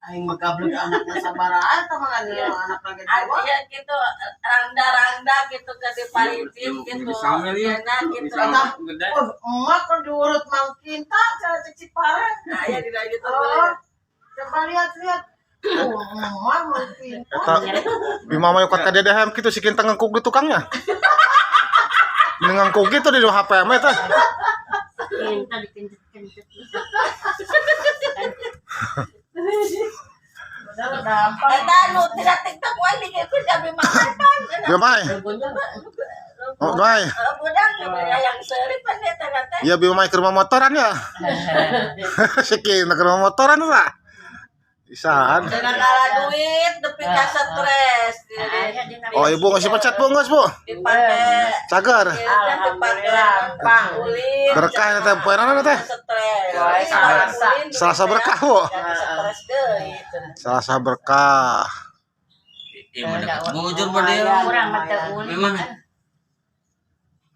Aing magablek anakna sabaraha eta mah anak lagi dua. Iya gitu, rangda-rangda gitu ke di paritin gitu. Disamel ya. Enak gitu. Eta. Gede. Oh, emak kan diurut Mang Kinta cara cek Cipare. Nah, ya di gitu Oh, boleh. Coba lihat-lihat. Oh, emak Mang Kinta. Eta Bima mah yuk ka DDHM kitu si Kinta ngengkuk di tukangnya. Ngengkuk gitu di HP mah eta. Kinta dikencet-kencet. Bener gampang. Eta nu tidak TikTok wae dikeun ka Bima pan. Bima mah. Oh, Mai. Budang yang seuri pan eta teh. Ya Bima mah keur motoran ya. Si Kinta keur motoran lah. Isaan. Cenah kalah duit nepi ka stres. Oh, ibu nggak pecat bu, nggak bu. Dipake. Cager. Alhamdulillah, pang. Ulin. Berkah teh poenan teh. Stres. Selasa. Selasa berkah bu. Stres deui. Selasa berkah. Iya, mah dekat bujur berarti. Kurang mah teu ulin. Memang.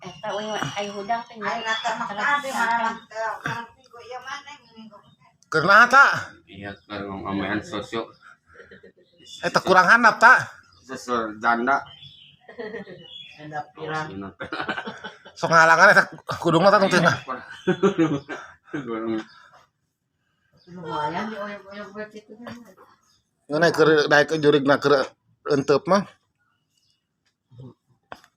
Eta we ai hudang teh nya. Aing teh makan di malam teh. Minggu ieu mana minggu. Karena tak, Iya, sekarang amean sosio. eta kurang handap tak. Sosio janda. Ada pirang. Sok ngalangan eta kudungna tah tungtungna. Lumayan dioyok-oyok buat itu kan. Ngeunai keur daek jurigna keur enteup mah.